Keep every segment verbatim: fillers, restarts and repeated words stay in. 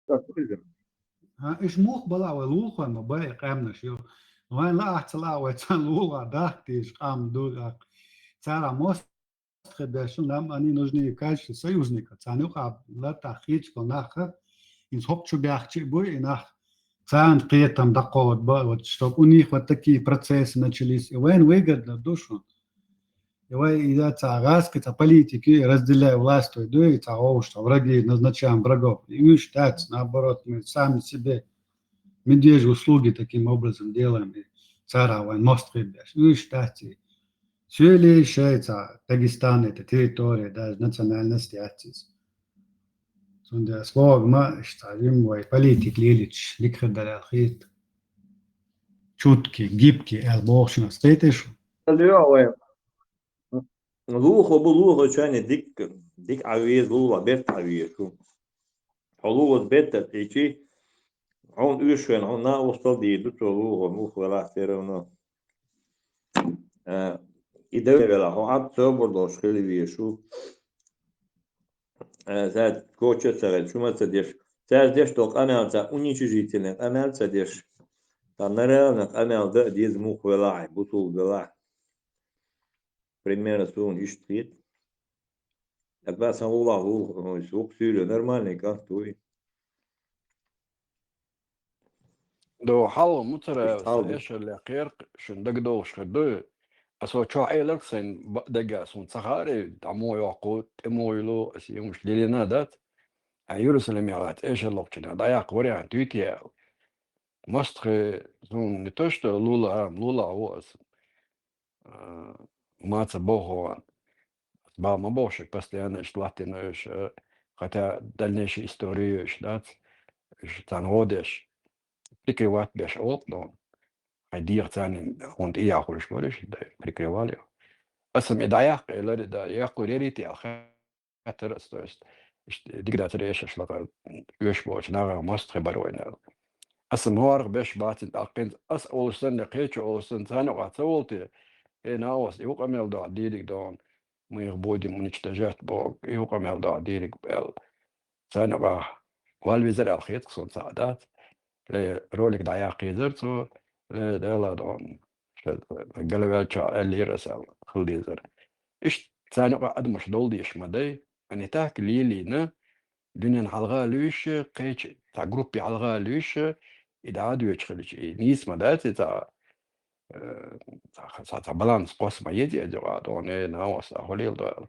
ХӀа, уьш муха бала вай лулахой ма бай къаьмнаш ю. Вайн лаахь ца лаа вай царна лулахой дахка дезаш къам ду. Цара мостагӀий беш, нам они нужны в качестве союзника. Царна юкъа латта хеташ бола нах, инца хӀокху чу баьхча а буй, и нах царна кхетам дӀакховдабо, вот, чтоб у них вот такие процессы начались. И вайн выгодно ду шуна. И вай, и да, цхьа гӀаскхи, цхьа политики, разделяй власть, дуй, цхьа гӀовш, цхьа враги, назначаем врагов. И уьш дац, наоборот, мы сами себе медвежьи услуги таким образом делаем, и цара вайн мостагӀий беш. Уьш дац, и соьлий шайца Дагестан это территория, даже национальность яц иза. Цундела слогма, иштта вим вай политик лелич, дика хир дара аьлла хета. Чуткий, гибкий аьлла бохучунах кхетий шу? Луха бу, луха чайна дика, дика Ӏавеза, лула бетта Ӏавеза шу. Хьо лула бетта тӀечи, хьуна уьш вен, хьуна накъостал дийр ду цо лула, муха велахь все равно. Э, и дала велахь, хьо Ӏад собар долуш хила веза шу. Э, ца коча а ца гӀелча, хӀума а ца деш. Цаьрца деш долу къамел ца, уничижительный къамел ца деш. Ца нормально къамел дан а деза муха велахь, бусулба велахь. Примерно суна иштта хета. Аса сан вулахь ву, вукху суьйле нормальный кӀант вуй. До хьалха муцара эшар лекхерх, шун дагадовлуш хир ду. Аса чохь эларх сайн дага суна ца хаара, дӀа муха йоккху, тӀе муха йилу, аса юмаш лелина дац. А Иерусалиме гӀат эшар локхучунах дӀаяккха вариант юй те аьлла. МостагӀий суна не то что лула, а, лула ву аса. А, маца боху ван. Бала ма боху шуьга, постоянно иштта латтина уьш, а, хотя дальнейшая история уьш дац, уьш царна гӀо деш. Прикрывать беш олу, но хьайн дегӀа царна хӀунда тӀеяхуьлуш вара уьш, да, прикрывали. Аса ме дӀаяккха, и лари да, яккхур ярий те аьлла. Хаттар аса, то есть, иштта дика дацара эшаш лакхара оьшуш боцу нахах мостагӀий бара вайна аьлла. Аса муьлхарх беш бацина тӀаккхинца, аса олуш санна, кхечу олуш санна, царна юкъахь ца волу те, э, накъост, и хӀу къамел дохьа дийриг дохьа, мы их будем уничтожать боху, и хӀу къамел дохьа дийриг аьлла. Царна юкъахь вала везара аьлла хета суна цхьа а дац. Э, ролик дӀаяккхийзара цо, э, Дала дохьа. Ша галвелча аьллера аса аьлла, хила дезара. Иштта царна юкъа адамаш долу дезаш ма дай, а не так лелийна, дуьненна хьалха а луьйш, кхечу цхьа группе хьалха а луьйш, и дӀа а доьдуш хилча, и нийса ма дац, и цхьа, э, цхьа, цхьа, цхьа баланс кхосса ма еза, эза юкъа дохьа, э, накъост, а хьо лела до аьлла.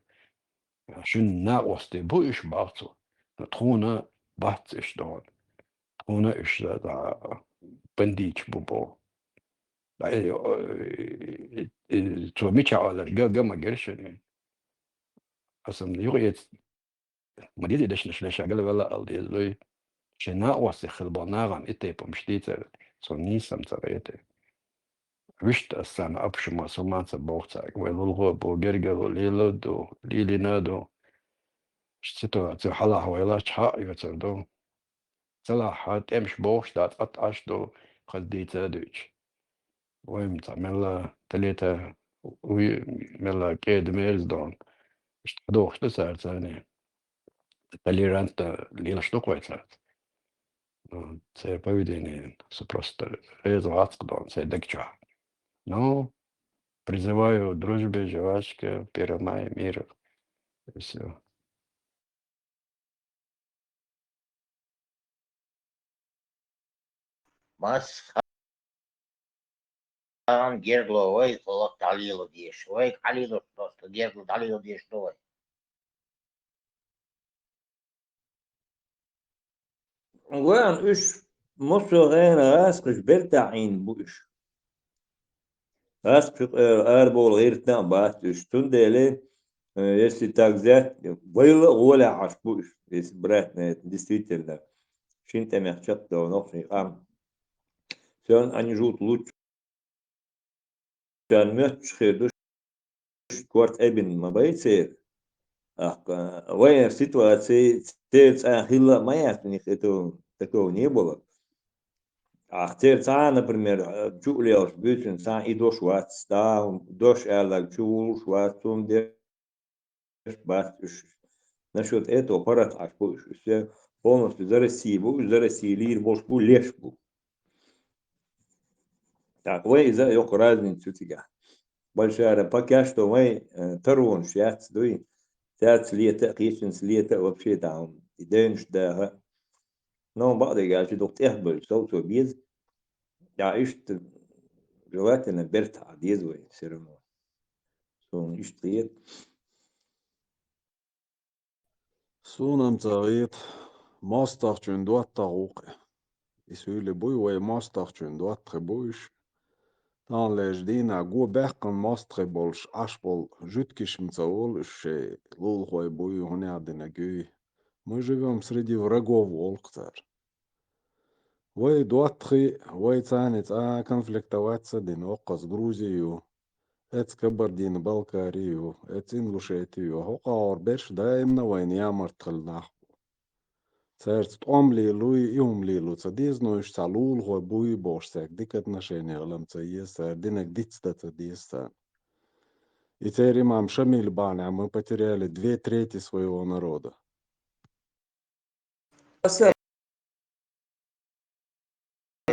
Шуьнан накъостий бу уьш боху цо, но тхуна бац уьш дохьа. Тхуна уьш, а, бандиташ бу боху. Ай, э, э, э, цо мичахь олар, га, га ма гира шуна. Аса юкъа эца ма деза и дешнаш леша галвелла ала деза дуй. Шайн накъостий хила болу нахана и тайпа хӀумаш дийцар, цо нийса ма ца гӀерта. Вуьшта аса царна апшума, со маца боху цаьрга, вай лулахо а бу, гергарло лело а ду, лелийна а ду. Ситуацию хьалахь вай лачхьа а оьцур ду. Ца лахь, тӀемаш бохуш дац, атта Ӏаш ду, хаза дийца а дуьйцуш. Вайма цхьа мелла талета, уй, мелла кӀеда-мерза дохьа. Иштта хьадохуш ду цара царна. Толерантно лелаш ду-кх вай цаьрца. Ну, церан поведение, со просто реза вац-кх дохьа, сайн даг чохь. Ну, призываю к дружбе, жвачка, первого мая, мира. И всё. Масхара гергарло вай, хӀокху дӀалело дезаш вай, дӀалело, просто гергарло дӀалело дезаш ду вай. Вайн уьш массо а гӀенах гӀаскхаш бертахь Ӏийна бу уьш. ГӀаскхаш, э, арабовла гӀиртина а бац уьш. Цундела, э, если так взять, вайла а гӀолехь Ӏаш бу уьш, если брать на это, действительно. Шина тӀамехь чекхдовла нохчийн къам. Царна они живут лучше. Царна моьттуш хир ду, корта эбина ма бай церан. Ахка, вайн ситуаци церан цӀа хилла а ма яц, у них этого, такого не было. Ахка церан цхьа а, например, чу а лелаш буьйцина цхьа а и дош вац, цхьа а дош аьлларг чу вулуш вац, цунна деш бац уьш. Насчёт этого паргӀат Ӏаш бу уьш. Уьш Полностью за Россию бу, за Россию лийр болуш бу, леш бу. Так, вай иза йоккха разница ю цигахь. Большая ра-, пока что вай, э, таронаш яц дуй. Цаьрца лета а, кхечанца лета а вообще там, и девнаш даха. Но бакъдерг аьлча, дукха тӀех бевлча, совцо беза. Я иштта желательно бертахь деза вай, всё равно. Суна иштта хета. Суна-м ца хета, мостагӀчун доттагӀа ву-кх и. И суьйле буй вай мостагӀчун доттагӀий бу уьш. Таханлерчу дийнахь го баьккхина мостагӀий болуш Ӏаш болу жуьгташна ца олу уьш шайн лулахой буй, хӀунех динарг юй. Мы живём среди врагов, олу-кх цара. Вай доттагӀий, вай царна цкъа а конфликтовать ца дина, оцу Грузи ю, эцу Кабардино-Балкари ю, эцу Ингушети ю, хӀокху агӀор берш даимна вайна ямарта хилла нах бу. Цаьрца тӀом лелуй, и хӀума лело ца деза, но уьш цхьа лулахой буй бохуш, цаьрга дика отношение хила-м ца еза, цара динарг диц дан ца деза царна. И церан имам Шамил бахьанехь мы потеряли две трети своего народа. Аса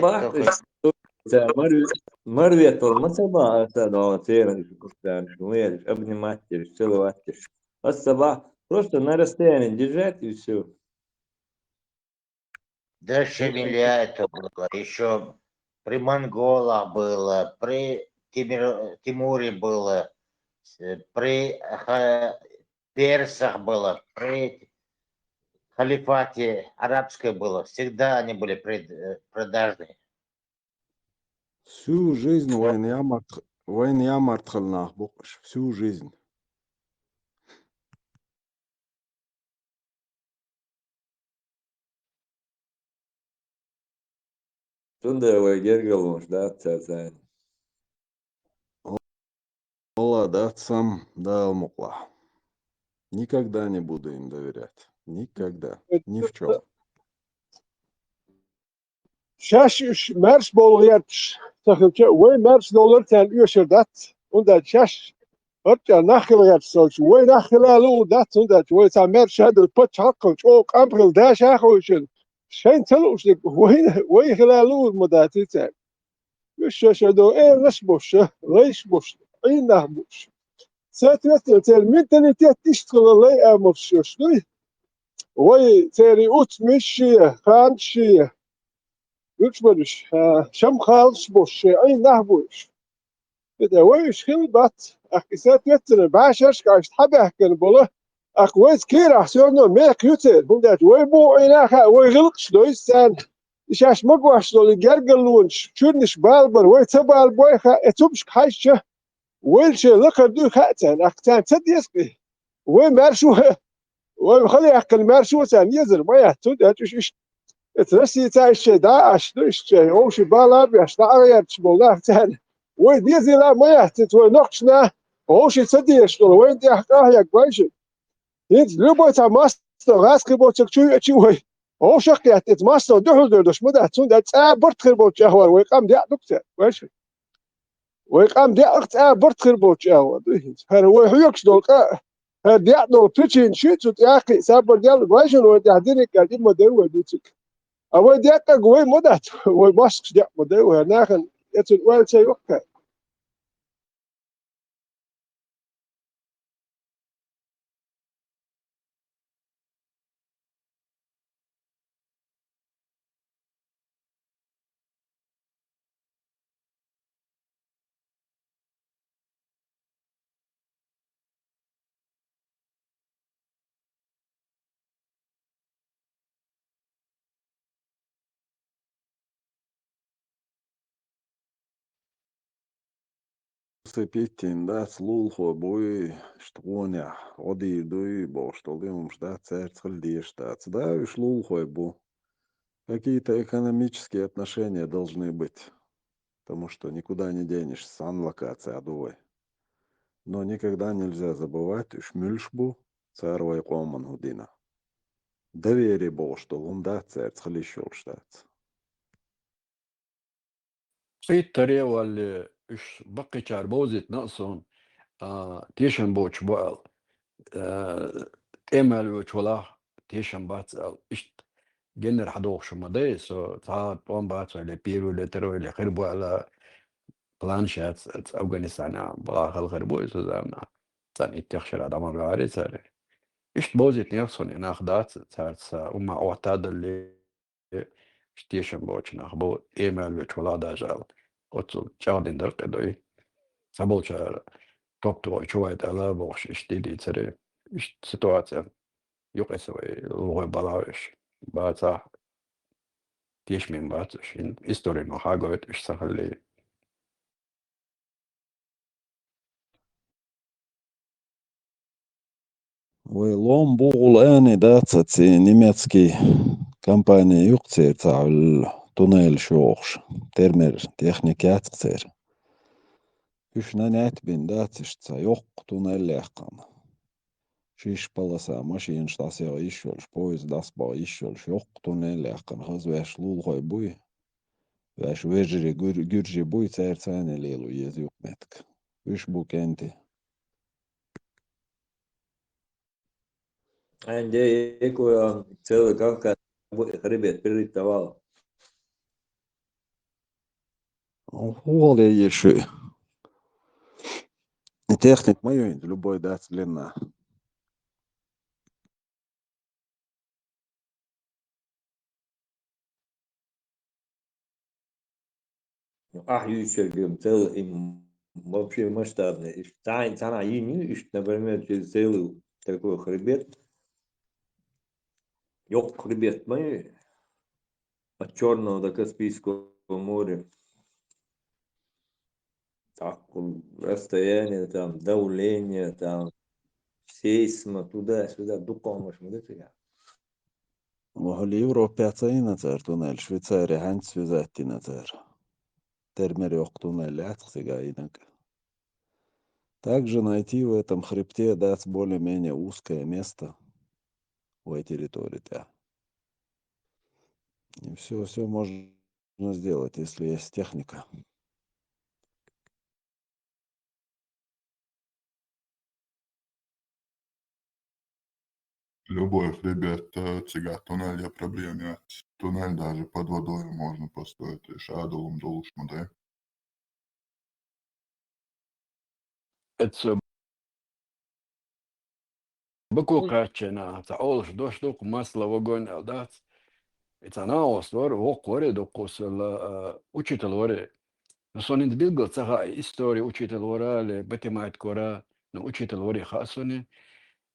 бахьа, ца мар-, марветтал ма ца бахьа, аса догӀу церан куртанаш, лераш, обнимать дерш, целовать дерш. Аса бахьа, просто на расстоянии держать и всё. До Шамиля это было, ещё при монголах было, при Тимир-, Тимуре было, с-, при ха-, персах было, при халифате арабской было. Всегда они были пред-, э, продажные. Всю жизнь вайна ямарт-, вайна ямарта хилла нах бу-кх уьш, всю жизнь. Цундела вай гергарлонаш дац цаьрца. Алла дац сан, Дала мукъалахь. Никогда не буду им доверять. Никогда. Ни в чём. Шаьш уьш маьрша бовла гӀерташ ца хилча, вай маьрша довлар царна оьшур дац. ХӀунда аьлча шаьш хӀорш нах хила гӀерташ ца хилча, вай нах хила луур дац, хӀунда аьлча вай цхьа маьрша а ду, паччахьалкхана чӀогӀа къам хила даш а ховшина, шайна ца лууш дерг вайна, вай хила луур ма дац и цаьрга. Уьш шаьш а ду, эрлаш а бу уьш, лайш а бу уьш, Ӏийна нах бу уьш. Соответственно, церан менталитет иштта хила лай а ма уьш дуй. Вай церан уц миш шен, ханаш шен, уьш бараш, а, шамхалаш а бу уьш, шен Ӏийна нах бу уьш. ТӀаккха вай уьш хила бац, тӀаккха и соответственно бӀешерашка иштта хьабаьхкина болу, тӀаккха вайца кийрахь всё равно мехкан ю церан, хӀунда аьлча вай боху Ӏийна хаьа, вай гӀиллакхаш дойзу царна, и шаьш магош долу и гергарлонаш, чуьрнаш балабар, вай ца балабой хаьа, и цумашка хьаьжча, вайла шайн лакхара дуй хаьа царна, тӀаккха царна ца деза-кх и. Вай маьрша ву, вай хала яьккхина маьрша ву царна езар ма яц, цундела уьш иштта, эца Россица иштта шайн дӀа а Ӏаш ду, иштта шайн вовшийн бала а беш, дӀа а гӀерташ болу нах царна. Вай дезийла а ма яц, хӀинца вай нохчашна вовшийн ца дезаш долу, вайна тӀехь къахьега вай шуьга. ХӀинца любой цхьа мостагӀ гӀазкхи боцург чу веачи вай. Вовшах а кхетта, эца мостагӀа дуьхьал дер долуш ма дац, цундела цкъа а барт хир болчу агӀор вай къам деа ду-кх цаьрга, вай шуьга. Вай къам деа-кх цкъа а барт хир болчу агӀор ду хӀинца. ХӀара вай хьоьгуш долу къа а, хӀара деа долу причина ши цу тӀехь кхин а сабар делла, вайшинна вайн тӀехь диниг аьлла, и ма дай вай дуьйцург. А вай декъаг вай ма дац, вай мостагӀаш деа ма дай вай, хӀара нахана эцун ойла ца йоккха. Цепиттина дац, лулахой буй, иштта гӀонехь, гӀо дийр дуй, бохуш долу хӀумаш дац, цаьрца хила дезаш дац. Да, уьш лулахой бу. Какие-то экономические отношения должны быть, потому что никуда не денешься, цхьана локацехь ду вай. Но никогда нельзя забывать, уьш муьлш бу, цара вай къоман хӀу дина. Доверие бохуш долу хӀума дац цаьрца, хила йиш йолуш дац. Цхьа иттаре а валле, уьш баккхийчара бовзийтина а суна, а, тешам боцуш бу аьлла. А, тӀемал йоцуш валахь, тешам бац аьлла. Иштта геннара хьадохуш ма дай, со цхьа тӀом бац вай, или первый, или второй, или хир бу аьлла, план шаьц, ц-, Афганистана бала хала хир бу, иза замана. Цхьана иттех шера дӀа ма веари цара. Иштта бовзийтинера суна, и нах дац, царца ума Ӏоттадалли, иштта тешам боцу нах бу, эмал вечу вала дажал. Оццул чӀагӀдина дара кхидӀа. Цхьаболчара топ тухуй чу вай тӀала бохуш, иштта дийцаре. Иштта ситуация. Юкъе ца вай, лугӀой балагӀвеш. Бацахь, тешаме бац уьш. Ин истори ма хьагойту уьш ца хилли. Вай лом бугӀул ани дац ци немецкий компания юкъ церан цхьа хьуьлла туннель шохуш, термер техника яц церан. Уьш нанят бина дац иштта цхьа йоккха туннель яьккхина. Шиш полоса машинаш дӀасаха йиш йолуш, поезд дӀасабаха йиш йолуш йоккха туннель яьккхина, хаза ваьш лулахой буй. Ваьш вежарий гур-, гуьржий буй, цаьрца цхьаьна лело еза юкъ меттиг. Уьш бу кӀентий. Хьайн де, экуя, целый Кавказ бу, хребет перерыт давал. ХӀун хьал е шу? И техник ма ю хӀинца, любой дац длинна. Ну, ахь юьйцург ю, цел им вообще масштабный. Иш цхьаьна, цхьаьна йийна ю, иш, например, через целый такой хребет. Йоккха хребет ма ю. От Чёрного до Каспийского моря. Так, расстояние, там, давление, там, сейсма, туда-сюда, дукха хӀуманаш ма ду цигахь. Ва хӀума Европехь ца йина цара туннель, Швейцария хьаьнца связать йина цара. Термер йоккха туннель яц цигахь йинарг. Также найти в этом хребте дац более-менее узкое место в этой территории, да. И всё, всё можно сделать, если есть техника. Любой хребет, э, цигахь туннель я проблема яц. Туннель даже под водой можно построить, и шадолум долуш ма дай. Эцо Баку кхаьччина, цхьа олуш дош ду-кх, масла вагон аьлла дац. И цхьа наост вара, воккха вара, дуккхусала, а, учитель вара. Ну, сон хӀинца билггал ца хаьа, истори учитель вара, или математик вара, ну, учитель вара хаьа суна.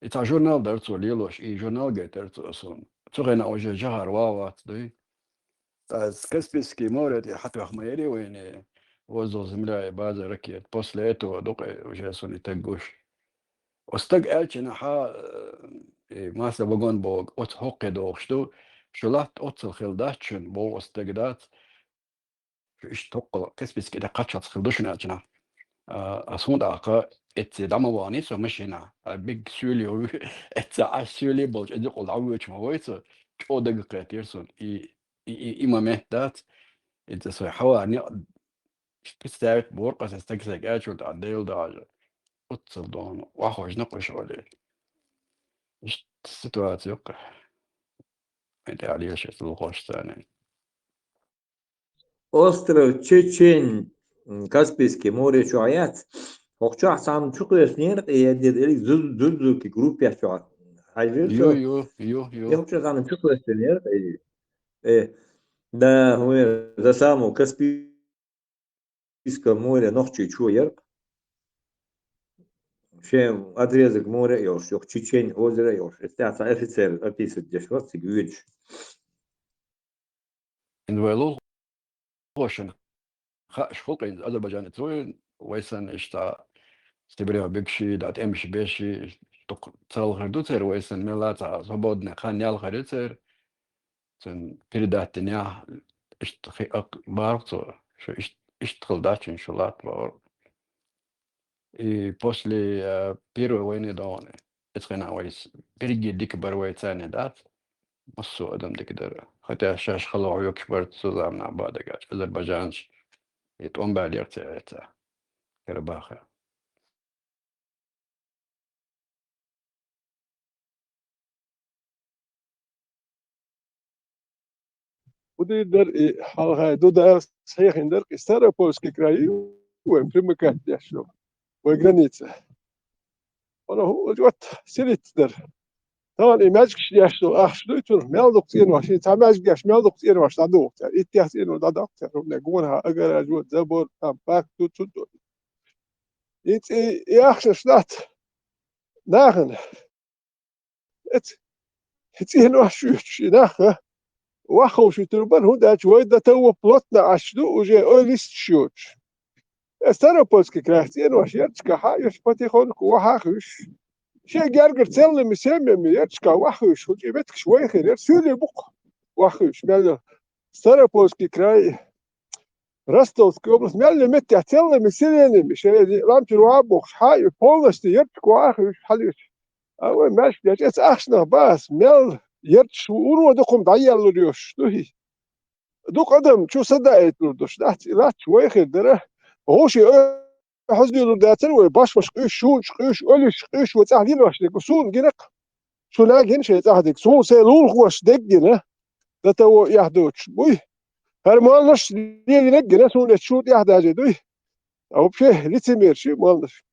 И цхьа журнал дара цо лелош, и журнал гайтара цо суна. Цу хенахь уже жахар ван вац дуй. Ткъа Каспийский море тӀе хьатоьхна ма яри вайна, воздух, земля и база ракет. После этого дукха уже суна и таг гуш. Оцу стага аьлча, хьа, э, и масла вагон боху, оцу хӀокхе дохуш ду, шу латта оццул хила дац шуна, боху оцу стага дац. Шу иштта хӀокхул Каспийский тӀе кхаччалц хила ду шуна аьлча. А, ас хӀунда аьлча, эццахь дӀа ма вахний со машина. А биг суьйлий ву, эццахь Ӏаш суьйлий болчу, эза юкъал дӀавоьдуш ма вай со, чӀогӀа дага кхетира суна. И, и, и, и момент дац. Иза со хьавар некъ представить бора-кх аса, стаг сайга аьллачул тӀаьхьа Дела дажа. Оццул дона, охьахуьжна кхуьш вале. Иштта ситуация ю-кх. Ай тӀаьхьа лелаш эцу лохош царна. Остров Чечень, м, Каспийский море чохь яц. ХӀокху чохь цхьамма чу кхоьссинера, и я де, или зу-, зузуки группе чохь. Хьажира Ю, цо? Ю, ю, ю. И хӀокху чохь цхьамма чу кхоьссинера, и, э, да, хӀун яра, за самого Каспийского моря нохчий чу яра. Шен отрезок моря а йолуш, юха Чечень озера а йолуш. Эцу тӀехь цхьа офицер описывать деш вара цига воьдуш. Ин вай лулахошна хууш хилла-кх иза, Азербайджане ца вуй, вай санна иштта Сибрех бигаший, дӀа тӀемаш беший, дукха цхьалхар ду церан, вай санна мелла а цхьа свободный хан ялхар ю церан. Цуьнан передать динехь, иштта хи-, акх-, боху цо, шу иштта, иштта хила дац шуна, шу латта боху. И после, э, Первой войны догӀу, эцу хенахь вай с-, берриге дика бара вай, царна дац, массо а адам дика дара. Хотя шаьш хала хьоьгуш бара цу заманахь, бан дагахь, азербайджанаш и тӀом баьллера церан эццахь, Карабахе. Худир дар и хьалхай ду да схьехин дар и Ставропольский край, вайн примыкать деш ду. Вай граница. Оно вот силит дар. Тан и мажгаш деш ду, ахш ду, цун мел дук цӀен ваш, и ца мажгаш мел дук цӀен ваш, да дук. Иттех цӀен да дук, ровне гонха, огорожи, забор, там, парк, тут, тут, тут. И, и, и ахш штат. Нахана. Эц, цӀенош шу, ши наха, ваххуш шу турбан, хӀунда аьлча вай да тӀа плотно Ӏаш ду, уже ой лист шучу. Э, Ставропольский край, цӀенош ярчка хьа, юш потихоньку вахьа хуьш. Шен гергар целыми семьями ярчка вахьа хуьш, хӀунчи веткаш вай хир, яр суьли букх вахьа хуьш, мел Ставропольский край, Ростовская область, мелли меттехь, целыми селениями, шайн ламчур ван бохуш, хьа ю полностью ярташ кху ахуьш, хьалуьйш. А вай мел деш, эца ахчанах бац, мел ярташ ву уро дукхум дӀаеллур йош, ду хӀи. Дукха адам чу садаитлур душ, дац, и лач вай хир дара. ГӀуши хьоздуьйлур дацара вай, баш-баш къуьш, шунаш къуьш, олуш къуьш, вай цӀахь линош дерг, суна гинакх. Шу нагина шайн цӀахдиг. Суна сайн лулахоша деггина, да тӀа во эхь доцуш буй. ХӀара моллаш лелинаг гина, суна эцу шу тӀехь даже дуй. А вообще лицемер ши моллаш.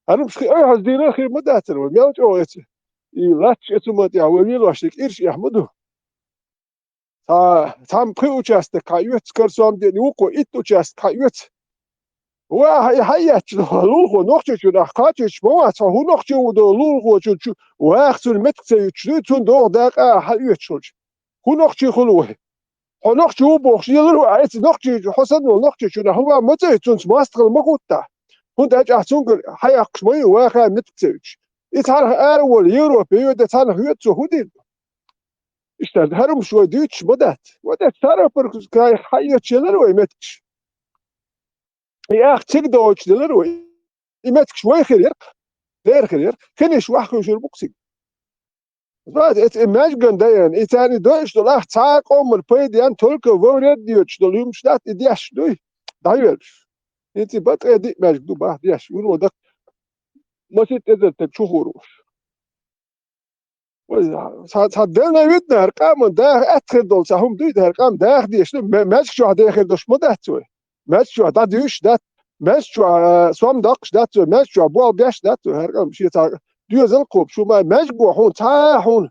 ХӀара хи ойхьаз дийна хир ма дацара вай, мел чӀогӀа эца. И лач эцу ма тӀехь, вай лелош дерг ирш эхь ма ду. Цхьа, цхьамма пхи участок хьан оьцу, карсон ден вукхо итт участок хьан оьцу. Ва, хьай, хьай яц, лулахо, нохчочунах кхачийча ма вац, хьо хӀун нохчо ву до, лулахочун чу, ваха цунна метка ца юьтуш дуй, цунна догӀу дакъа хьан оьцуш хилча. ХӀун нохчий хуьлу вай? Хьо нохчо ву бохуш, елар ву, а эца нохчий, хьо санна волу нохчочунах, хӀун ма ца ю, цунца мастагӀал ма хӀуттахь. ХӀунда аьлча ахь цуьнгара хьаяккхуш ма ю, ваха метка ца юьтуш. И цхьанах ара волу, Европе йоьду, цхьанах йоьду, цо хӀун дийр ду? Иштта хӀара хӀумаш вай дуьйцуш ма дац. Вай тӀе цара паргӀаташ кхайкха хьаэцаш елар вай меттигаш. И ахча цига доцуш делар вай. И меттигаш вай хир яра-кх, дера хир яра-кх. Хиниш ваха хуьйшур бу-кх цига. Знаете, эца и маьжган дайан, и царна и дойуш долу ахь цхьа а къоман пайда ян, только во вред доьдуш долу хӀумаш дац, и деш дуй, дӀайоьллуш. ХӀинца и бакъ а диъ маьжга ду бах деш, вуно даккха. Масийтта эзар стаг чу хуур вуш. Вай, цхьа, цхьа делла видна, хӀара къаман даха аьтта хир долу цхьа хӀума дуй, хӀара къам даха деш ду, ма-, маьжга чохь дехир долуш ма дац вай. Маьжга чохь дӀадуьйш дац, маьжга чохь, а, сом доккхуш дац вай, маьжга чохь болх беш дац вай, хӀара къам шен цхьа доьзал кхобуш, хӀума маьжга го хьуна, цхьа а хьуна.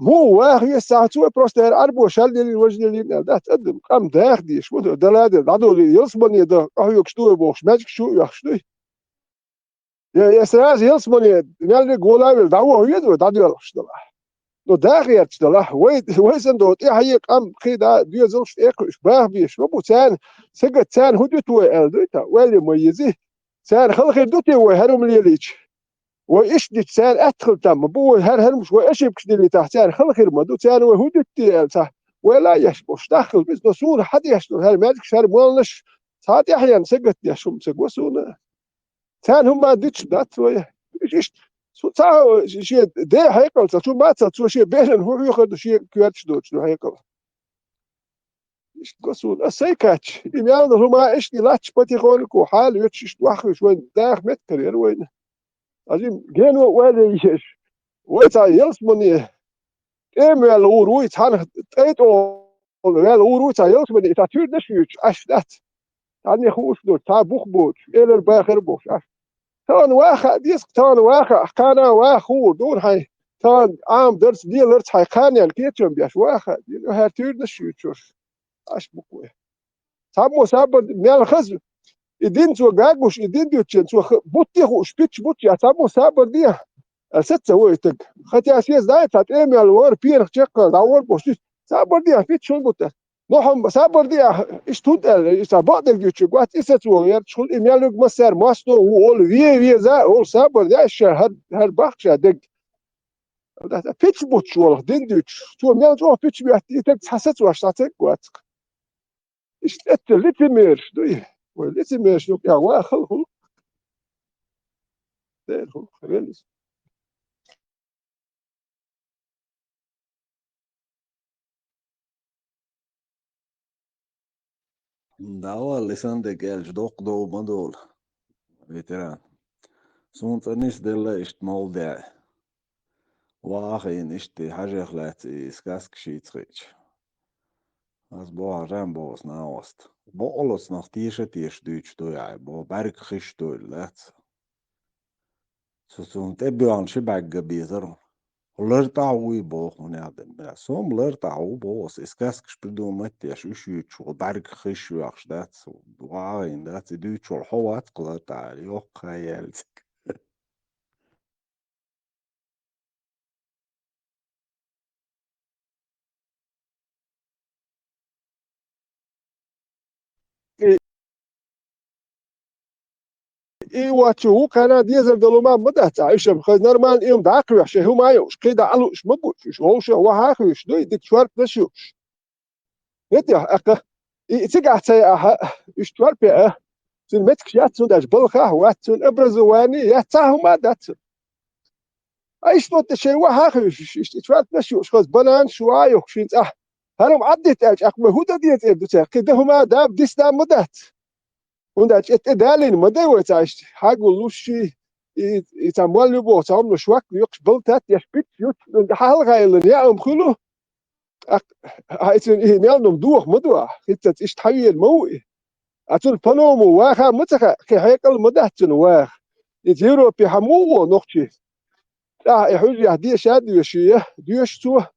Муха ваха вес цхьа цо, просто хӀара Ӏарбо шал лелийна, важа лелийна аьлла дац, адам, къам даха деш, ма ду, дала а дела, дӀадолий, ялсамане дан, къахьоьгуш ду вай бохуш, маьжгаш чу а оьхуш дуй. Я, я сразу ялсамане мел верг волавелла дӀаваха веза вай дӀадоьлхуш делахь. Ну, даха гӀерташ делахь, вай, вай санна долу тӀаьхье къам кхин да доьзалш тӀекхуьуш, баха безаш ма бу, царна, сагат царна хӀун дуьту вай аьлла дуй та, ойла ма езий. Царна хала хир ду те вай хӀара хӀума лелийча? Вай иштта дича царна аьтта хила там ма бу вай, хӀара хӀара хӀумаш вай ошибкаш дилийтахь, царна хала хир ма ду, царна вай хӀун дуьту те аьлла ца, ойла а еш болуш, даххал беза, но суна хьан деш долу хӀара маьжгаш, хӀара моллаш, цхьа тӀаьхьенна сагат деш хӀума ца го суна. Царна хӀума дуьтуш дац вай. Иштта, цу цхьа шен ден хьекъал ца, цу мацалла цо шен беран хӀун хьоьхур ду, шен коьрташ доцуш ду хьекъал. Иштта го суна, ас сайн кхаьчча, и мел ду хӀума иштта и лач потихоньку хьала йоьтуш, иштта ваха веш вайн даха меттиг хир яра вайна. Азим, гено ойла еш. Вай цхьа ялсамане тӀемаваьлла гӀур вуй, цхьанах тӀай тӀо ваьлла гӀур ву цхьа ялсамане, и цхьа туьйранаш а юьйцуш, Ӏаш дац. Цхьанне хууш доцу, цхьа бух боцуш, элар бахар а бохуш, Ӏаш. Тахана ваха а деза, тахана ваха а, кхана а ваха хуур дуна хьайн, тахана Ӏамадарца, леларца хьайн кханенна кечам беш, ваха а деза, хӀара туьйранаш а юьйцуш, Ӏаш бу-кх вай. Цхьаммо сабар де, мел хаза, и дин цо гагуш, и дин дуьтучен цо ха-, бутте хууш, пичча бутт яц, цхьаммо сабар де. Аса ца вай таг. Хотя сез дай, цхьа тӀемел вара, пенах чекхъал дӀавора бохуш, сабар де, пичча хӀун бутт яц. Но хьо сабар де, иштта хӀунда аьлла, и цхьа бакъдерг юьтучу гуц, и саца вогӀу ярташ хуьлу, и мел вуьгу массаьрга мостагӀа ву олу, ве веза а олу, сабар де, ша хӀара, хӀара бахка ша дерг. Пичча буттуш волу, дин дуьтуш. Цо мел чӀогӀа пичча бетта, и таг цхьа саца ваш, цхьа церг вацкъ. Иштта эццахь лицемераш дуй. Вай лицемераш ю, кӀел вахал хӀуллакх. Дера хӀуллакх, хӀара вел иза. ДӀавала, Лисандек аьлча, доккха дов ма долу, ветеран. Суна цӀа нисделла иштта молла де. Ваха хиъна иштта хьажех лаьцна и сказка шийца хиъча. Аз боху, Рамбо, аса нагӀост. Бокъалоцнах теша-теша дуьйцуш дуй хьай, бо, бӀаьрг хиш дуйла дац. Цу цунна тӀебоьгӀна ши бӀаьрга безар. Лар тӀаьхьа вуй боху, хӀунда аьлла, сом лар тӀаьхьа ву боху, аса и сказкаш придумать деш, уьш юьйцуш ву, бӀаьрг хиш вехаш дац, вагӀийна дац, и дуьйцуш волу хьо вац-кх лар тӀаьхьа, йоккха яьлла цига. И, и вац чу ву кхана дезар долу ма, ма дац, а, иша, хаза нормально им дӀакхоьхьуш, хӀума а йолуш, кхидӀа а лууш ма бу уьш, вовшах ваха а хьоьжуш дуй, дика чорпа даш юуш. ХӀетехь, аккха, и, и цигахь ца яахьа, уьш чорпа яа, цуьнан меттигаш яц цуьнан, даже балхахь а вац цуьнан, образование яц, цхьа хӀума а дац цуьнан. Ай, иштта тӀе шайн ваха а хьоьжуш, иштта чорпа даш юуш, хаза бананаш ваха а йохуш шен цӀахь. ХӀара-м Ӏаддитта аьлча, аккха вай хӀун дан деза эр ду цаьрга? Кхин дан хӀума а да, дис дан ма дац. ХӀунда аьлча тӀе далийна ма дай вай цхьа иштта, хьагул луш ший, и, и цхьа молла ю боху, цхьа хӀума луш ваккха, юккъаш бала тат, еш питт ю, хьан хьалха йиллина яа хӀума хуьлу? ТӀаккха хьайцун и мел нум доха ма ду ахь, хӀинццалц иштта хьан вена ма ву и. А цунна по-новому ваха а ма ца хаьа, кхин хьекъал а ма дац цунна ваха. Иза Европе хьан муха гӀо нохчий? ТӀаккха и хьуьжарехь деша а доьший, доьшу цо.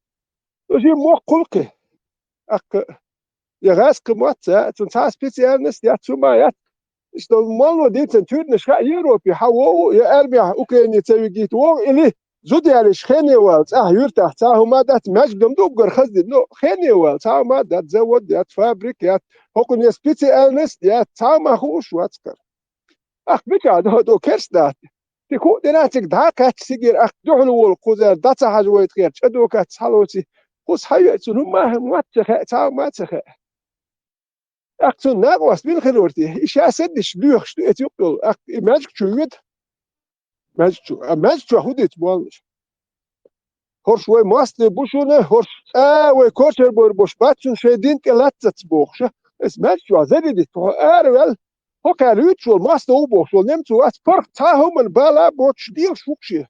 Цо шен мохк хуьлу кхин. ТӀаккха я гӀаьскхи мотт ца, цунна цхьа специальность яц, хӀума яц. Иштта молло дийцина туьйранаш хаьа Европе хьан вогӀу, я армехь Украине ца вигийта вогӀу, или зуда ялийша хене вала, цӀахь юьртахь цхьа хӀума дац, маьжгам ду уггар хаза дина, но хене вала, цхьа хӀума дац, завод яц, фабрика яц, хӀокхуьне специальность яц, цхьа хӀума хууш вац-кх хӀара. Ахь мичахь ду хӀара, керс дац? Ти хӀуъа дина цига дӀа а кхаьчча, цигара ахь дуьхьал волу кхузара дӀа ца хьажа вайта хера, чӀа докац хьалоций, кхуза хьан веа цунна хӀума а ма ца хаьа, цхьа хӀума а ца хаьа. ТӀаккха цунна накъост мила хир вара те? И ша саддиш доьхуш ду эца юкъ йолу. ТӀаккха и маьжга чу йоьду. Маьжга чу. А маьжга чохь хӀун ду эца моллаша? ХӀорш вай мостагӀий бу шуна, хӀорш цкъа а вай кочар бовр болуш бац шуна, шайн дин тӀе латтац бохуш. Эца маьжга чохь зарядить хьо араваьлла, хӀокхара юьйцуш волу мостагӀа ву бохуш волу немцо вац, паргӀат цхьа а хӀуманна бала а боцуш, лелаш ву-кх шен.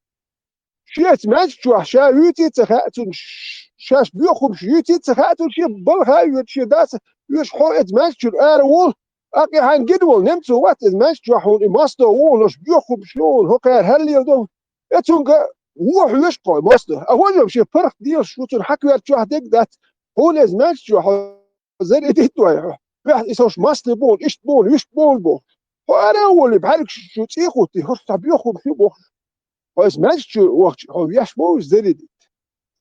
Шеца маьжга чохь ша вуьйций а ца хаьа цунна, ш-, шаьш боьха хӀумаш юьйций а ца хаьа цунна, шен балха а йоьду, шен дас а йоьшу, хьо эца маьжга чуьра ара волу, аккха и хьайна гина волу немцо вац эца маьжга чохь хьуна, и мостагӀа ву хьуна, аша боьха хӀумаш ю хьуна, хӀокхара хьал леладо. Эцунга вон хьоьжуш кхой мостагӀа. А хӀун ю шен паргӀат лелаш ву цунна, хьан коьрта чохь дерг дац, хьуна эца маьжга чохь хьо зарядить вай хьо. Вехь, и со шу мостагӀий бу хьуна, иштта бу хьуна, вуьшта бу хьуна бохуш. Хьо ара а волий, бӀаьргаш чу цӀий а хӀуттий, хӀорш цхьа боьха хӀума хир бохуш. Хьо эца маьжга чу вахча, хьо веш ма ву уьш зарядить.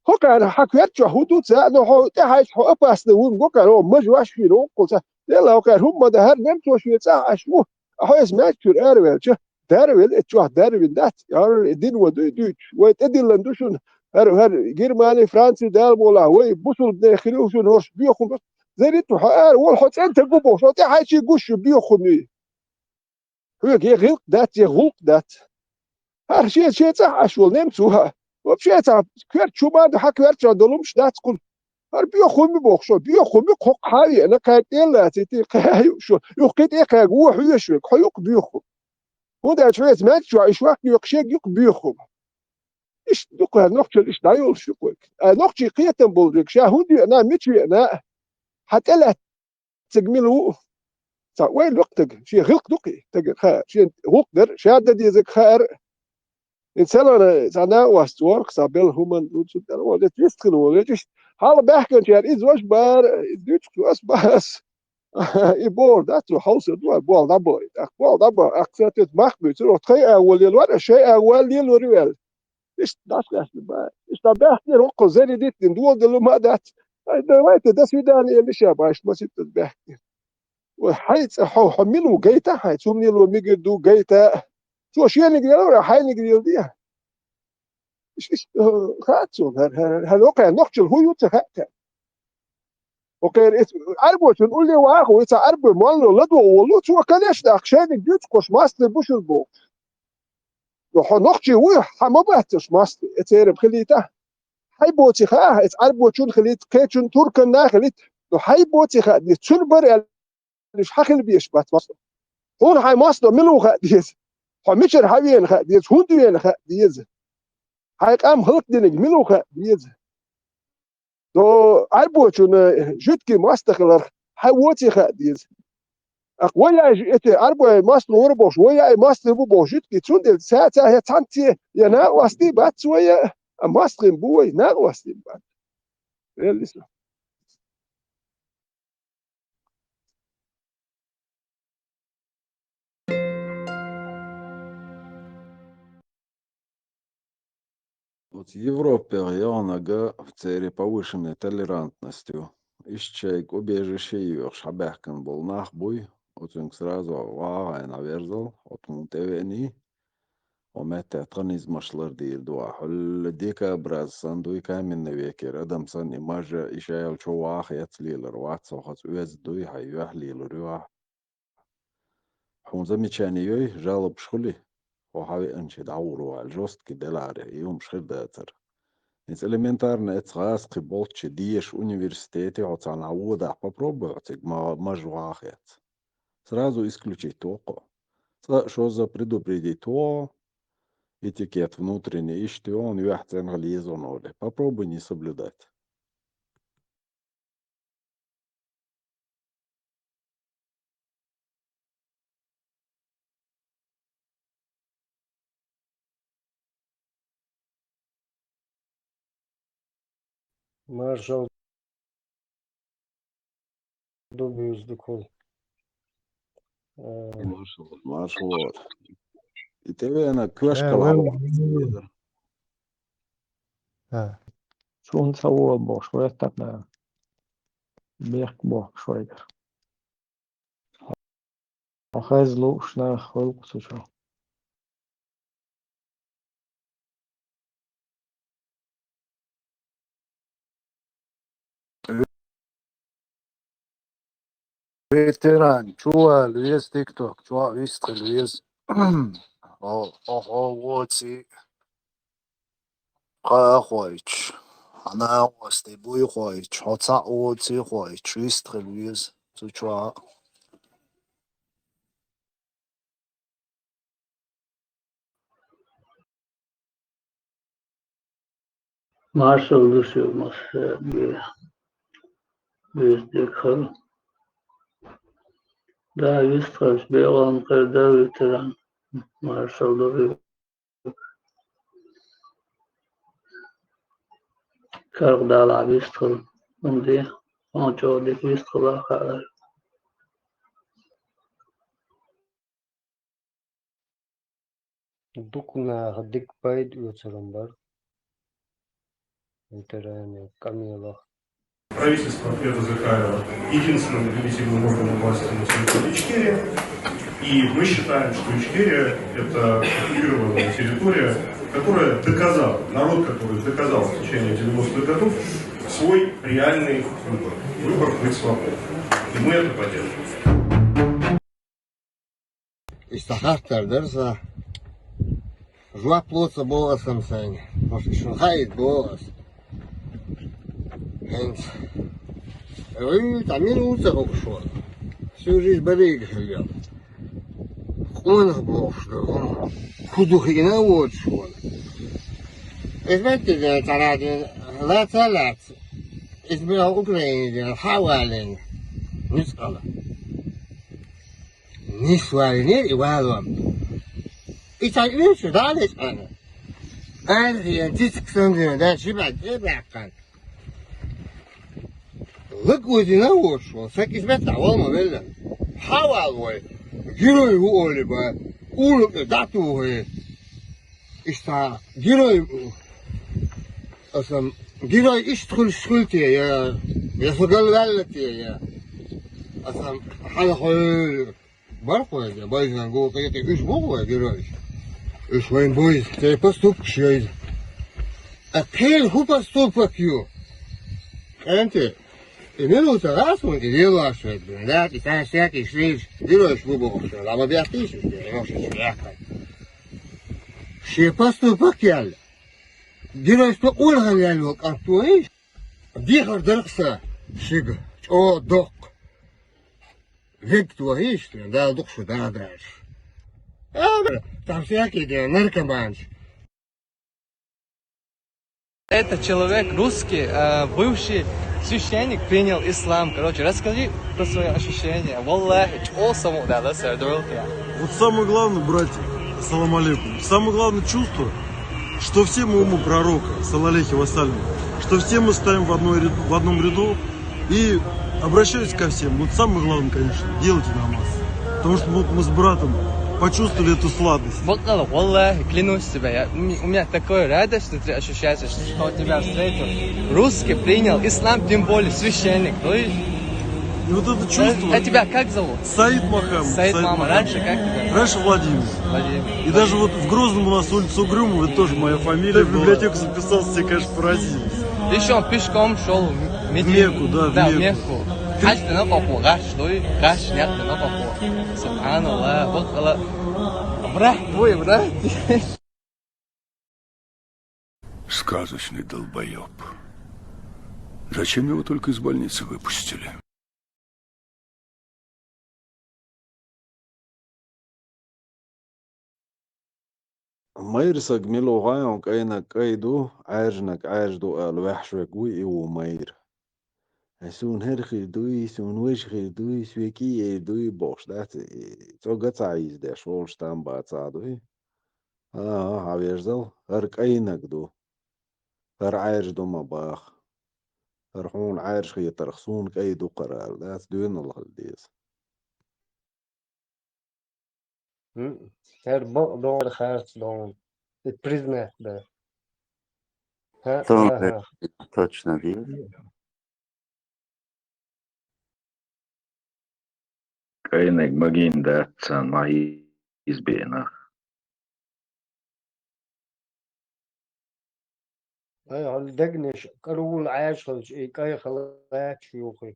ХӀокхара хьан коьрта чохь хӀун ду ца, но хьо тӀехьаьжча хьо опасный ву гокара, хьо мажа ваш вийна ву кхуза. Делла хӀокхара хӀума ма дан, хӀара немцо шен цӀахь Ӏаш ву. А хьо эца маьжга чуьра араваьлча, дарвелла, эца чохь дарвина дац, и дин ван дуй дуьйцуш. Вай тӀедиллина ду шуна, хӀара, хӀара Германи, Франци, Дала мукъ лахь, вай бусулба нехан хир ю шуна хӀорш боьха хӀума. Зарядить ву, хьо ара волу, хьо цӀена стаг ву бохуш, хьо тӀехьаьжчий гуш ю боьха хӀума. Хьоьга я гӀиллакх дац, я гӀуллакх дац. ХӀара шен, шен цӀахь Ӏаш волу немцо, вообще цхьа коьрта чу ма ду, хьан коьрта чохь долу хӀумаш дац кхуьнан. ХӀара боьха хӀума бохуш, боьха хӀума кхоккха хьан а веана, кхаьрга тӀе а лацийта, кхаьа а юуш, юха кхин тӀе а кхаьрга вон хьоьжуш верг, хьо ю-кх боьха хӀума. ХӀунда аьлча хьо эца маьжга чохь и шок йоькхуш, шега ю-кх боьха хӀума. Иштта ду-кх хӀара нохчалла, иштта дӀайолуш ю-кх вайга. Ай, нохчий кхетам болу дерг, ша хӀунда веана, мича веана, хьан тӀелаьцна цига мила ву? Цхьа ойла ю-кх стага, шен гӀиллакх ду-кх и, стагана хаа, шен гӀуллакх дар, ша дан дезарг хаар. И ца лара, цхьа накъост вара-кх, цхьа белхан хӀуманна ду цунна тӀера, вон, эца вистхила волу, эца иштта хьалха баьхкинчара иза важа бара, иза дуьйцуш ас бара. И бохур дац, цо хьовсур ду, болх дӀабахийта. ТӀаккха болх дӀабаха, тӀаккха сан тӀе мах буьйцур, оха тхайн агӀо лелавара, шайн агӀо лелавара ваьлла. Иштта дӀасакъаьстина бара. Иштта баьхкинера хӀокхо зарядить дина, доладелла ма дац. Ай, давайте, до свидания, элира ша баш, маситтаза баьхкинера. Вай, хьайн цӀа хьо, хьо мила ву гайта хьайна, цу хӀуманал мегар ду гайта. Цо шениг лелавара, хьайниг леладе. Иш, иш, э, хаьа цунна, хӀара, хӀара, хӀара, хӀара, хӀара, нохчалла хӀун ю ца хаьа цунна. Окхера эца Ӏарбочун улле ваха ву, и цхьа Ӏарбой молло ладогӀа волу, цо, конечно, ахь шайниг дуьйцу кхуш мастер бу шуна бохуш. Ну, хьо нохчий вуй, хьан ма бац аша мастер, э, церан хилийта. Хьай боций хаьа, эца Ӏарбочун хилийта, кхечун турканна хилийта, ну, хьай боций хаьа, деза, цуьнан бара аьлла, уьш хьан хила безаш бац мастер. Хьуна хьайн мастер мила ву хаьа деза. Хьо мичара хьан вена хаьа деза, хӀунда вена хаьа деза. Хьайн къам хӀаллакдинарг мила ву хаьа деза. Но Ӏарбочунна жуьгтий мостагӀ хиларх хьан воций хаа деза. Акх, вай яьй жу-, эти Ӏарбой мостагӀ лора бохуш, вай яьй мостагӀ бу бохуш жуьгтий, цундела цаьрца хӀе цхьаьнцций я накъостий бац вай, а мостагӀий бу вай, накъостий бац. Велли со. Оцу Европехь йогӀунарг церан повышенная толерантность ю. Иштта шайга убежище йоьхуш хьабаьхкина болу нах буй, оцуьнга сразу вагӀахь хьайна верзал, оцунна тӀевеаний, хьо меттехь тхан низамаш лардийр ду ахь. Хьуьлла дикобраз санна дуй, каменный векера адам санна и мажа, и шайла чу ваха эцна лелар вац, хьо хаза оьзда дуй, хьайн юьхь лелур ю ахь. Хьуна замечани йой, жалобаш хуьлий? Хьо хьан веанчий дӀагӀур ву аьлла, жёсткий делахьара, и хӀумаш хир дацара. ХӀинца элементарно эцу гӀазкхи болччи деша университете хьо цхьанхьа водахь попробуй хьо цига ма-, мажа ваха эцна. Сразу исключить ву кхо. Цкъа а шозза предупредить ву, этикет внутренний иштта ю, хьуна юьхь цӀенга леза хьуна олий. Попробуй не соблюдать. Маршал ду буьйса дукхул. Э, маршал, маршал. И тӀевеана коьшкара э, вай вахана. Э. Суна ца вола бохуш, вай тӀаккха бехк бохкуш вайгара. Хьо хезна лууш нах хуьлу кху цу чохь. Ветеран, чу вала веза, тикток чохь вистхила веза. Хьо, хьо, хьо воций. Кхаа хьо хьоьжуш, хьан накъостий буй хьоьжуш, хьо цхьаъ воций хьоьжуш, вистхила веза цу чохь. Маршалла ду шуьга, массаьрга. Веза дика хила. Да, вистхилча бегӀална хир дара, ветеран. Маршалла ду. Карх далахь вистхила. ХӀунда? Хьуна чӀогӀа дика вистхила хаьара. Дукха наха дика пайда оьцуран бара. Ветеране къамелах. Правительство Ахмеда Закаева единственным объединительным органом власти на территории Ичкерии. И мы считаем, что Ичкерия — это оккупированная территория, которая доказала, народ, который доказал в течение девяностых годов свой реальный выбор. Выбор быть свободным. И мы это поддерживаем. Иштта хаттар дара сан. Жоп лоцу боху аса-м сайна. Может, шуна хаийта боху аса. ХӀинца. Ой, там мин ву ца хууш вара. Всю жизнь барига хилла. Къонах бохуш ду хӀума. Ху ду хиъна а воцуш вара. Иза меттиг цара дина лаца а лаца. Иза бен Украине дина хьа а валийна. Нуьцкъала. Нисвалийнера и валом. И цхьа уьйцу дӀа а лечкъана. Арахьена цициг санна дина, дан ши бӀаьд тӀе а баьккхина. Лаг озийна а воцуш волу, сан кӀеза меттахь вала ма велла. Хьа а вала вай. Герой ву олий бан. Улам тӀе дӀа а тухий. Иштта герой, аса, герой иштта хуьлуш хуьлу те, я, я со галваьлла те, я, аса, хьан хьоьлу бархӀ вай, я, байзан гу кхетий, уьш бу вай геройш. Уьш вайн бойза, церан поступкаш йойза. А кхеран хӀун поступок ю? КӀанте, и минута гӀа суна, и лелош вай, да, и цхьа стенка, и шриш, геройш бу бохуш, ла ма бехкийша, геройш бехкай. Шен поступок яьлла. Геройшна къоргӀан яьлла кӀант ву, дехар дарх сан шига, чӀогӀа доккха. Вегта вахийша, Дала дукха шу даха даьлча. Ала, там всякий дела, наркоманаш. Этот человек русский, э, бывший священник, принял ислам. Короче, расскажи про свои ощущения. Валлахи, чё саму да, да, сэр, да, да. Вот самое главное, братья, ассаламу алейкум. Самое главное чувство, что все мы умы пророка, саллаллаху вассалям, что все мы стоим в, одной ряд- в одном ряду. И обращаюсь ко всем. Вот самое главное, конечно, делайте намаз. Потому что вот мы с братом почувствовали эту сладость. Бакъала, валлахи, клянусь тебе, я, у ме- у меня такое радость внутри ощущается, что тебя встретил. Русский принял ислам, тем более священник. То есть, И вот это чувство... а тебя как зовут? Саид Махамов. Саид Мама, Махамов. Раньше как тебя? Раньше Владимир. Владимир. И даже вот в Грозном у нас улица Угрюмова, это тоже моя фамилия. Ты в библиотеку записался, тебе, конечно, поразились. Ты что, пешком шел в Медину? В Мекку, да, в Да, в Мекку. Мекку. Хаш ты на папу, хаш, что ли? Хаш, нет, ты на папу. Субханаллах, бакъала. Брат твой, брат. Сказочный долбоеб. Зачем его только из больницы выпустили? Майра саг мила ву гӀайгӀун кӀайнаг кӀай ду, Ӏаьржанаг Ӏаьржа ду аьлла ваьхьаш вег вуй, и ву майра. Ай, суна хӀара хир дуй, суна важа хир дуй, соьга кӀий эр дуй бохуш дац, и цӀога ца Ӏийзадеш волуш там бацахь дуй. ХӀан-хӀа, хьан вежзал, хӀара кӀайнаг ду. ХӀара Ӏаьржа ду ма баха. ХӀара хьуна Ӏаьржа хетарх суна кӀай ду кхара аьлла дац, доьналла хила деза. ХӀара бакъдолу харц долу. И признать дан. ХӀа, Тон ага. Точно вижу. КӀайнаг магийна дац царна, ма избеана. Ай, хьуна дегнаш каравул Ӏаьржа хилча, и кӀай хала лаьтташ юхи.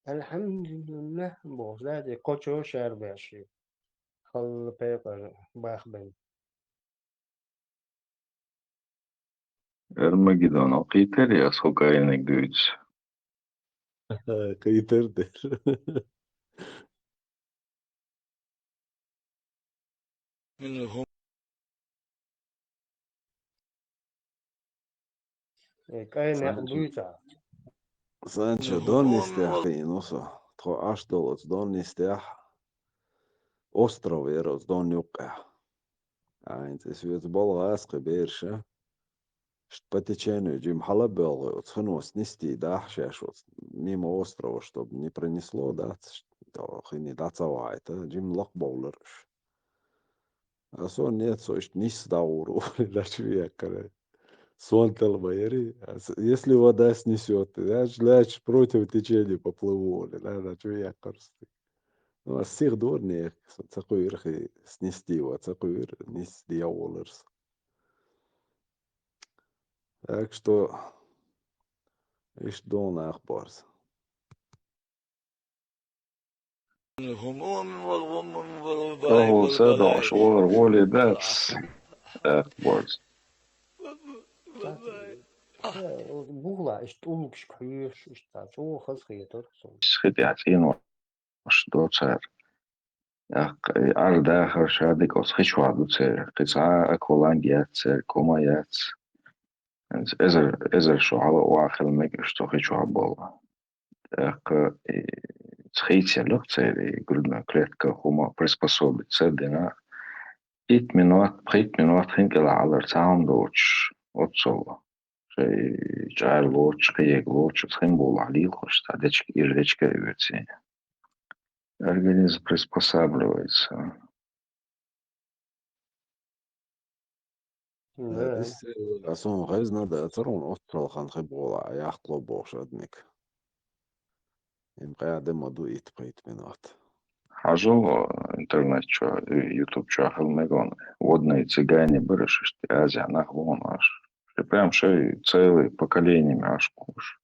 Алхьамдулиллах, боху, да, и кхочо шарбеш и. Халла пекъар бахбен. Армагеддон, кхийтар я со кӀайнаг дуьйцу? Кхийтар дер. Э, кӀай некъ дуьйцахь. Санчо, Дон нистехь хиъна ву со. Тхо Ӏаш долу оцу Дон нистехь остров яра оцу Дон юккъехь. ХӀинца и соьца болу гӀазкхи бераша. Иштта по течению жима хьала а боьлхуй, оцу хиноца нисдий дахьа шаьш оцу мимо острова, чтобы не пронесло, дац, хине дӀа ца вахьийта, жима лакхабовлар уьш. А со нет, со иштта нисса дӀагӀур ву, лаьча веяккхара. Сон тела ма яри. Если вода снесёт, значит, против течения поплыву, да, лаьча веяккхара. Ну, а сих дорнех, ца кхуьйра хи, снести ва, ца кхуьйра, нисса дӀагӀулар со. Так что, иштта долу нах барз. Ахула ца дош, вахар воле дац, тӀаккха борз. Бухла, иштта уллугашка хьоьжуш, иштта чӀогӀа хаза хетар суна. Хи тӀехь цӀенош до цара. ТӀаккха и Ӏар дахар шадерг оцу хи чохь ду церан. Кхин цхьа а акваланг яц церан, кума яц. ХӀинца эзар, эзар шо хьала а ваха хила мега уьш цу хи чохь болу. ТӀаккха и цхьа хийца яьлла-кх церан, и грудной клетка хӀума приспособиться дина. Итт минот, пхийтта минот хин кӀела хьалар цхьа хӀума доцуш, оццул. Шайн чӀара лоцуш, кхиега лоцуш, оцу хин болахь лелахуш, цхьа дечка, ира дечка а оьций. Организм приспосабливается. Да. Иссе а суна хезна дан ацара хьуна оццул хан хи болахь, яхкало бохуш адамиг. Им къаьда ма ду итт-пхийтта минот. Хьажал интернет чу, YouTube чу хила мега ван. Водные цыгане бара шишти Азия нах вон аш. Прям шай целый поколениями аш куш.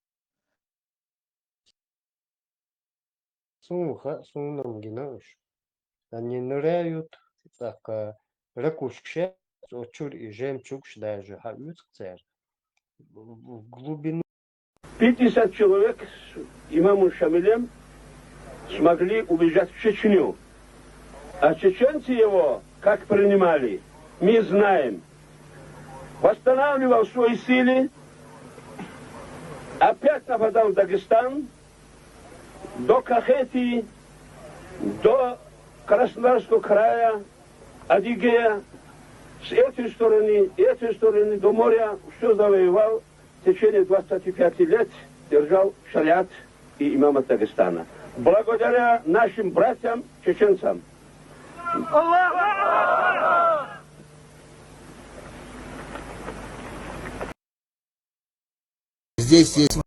Суна хаьа, суна-м гина уьш. Они ныряют, цӀаккха ракушкаш яц, оцу чуьра и жемчугаш даже хьаоьцу-кх цара. В глубину. Пятьдесят человек с имамом Шамилем смогли убежать в Чечню. А чеченцы его как принимали, мы знаем. Восстанавливал свои силы, опять нападал Дагестан, до Кахети, до Краснодарского края, Адыгея, с этой стороны, этой стороны до моря, все завоевал, в течение двадцати пяти лет держал шариат и имамат Дагестана. Благодаря нашим братьям, чеченцам. Здесь есть...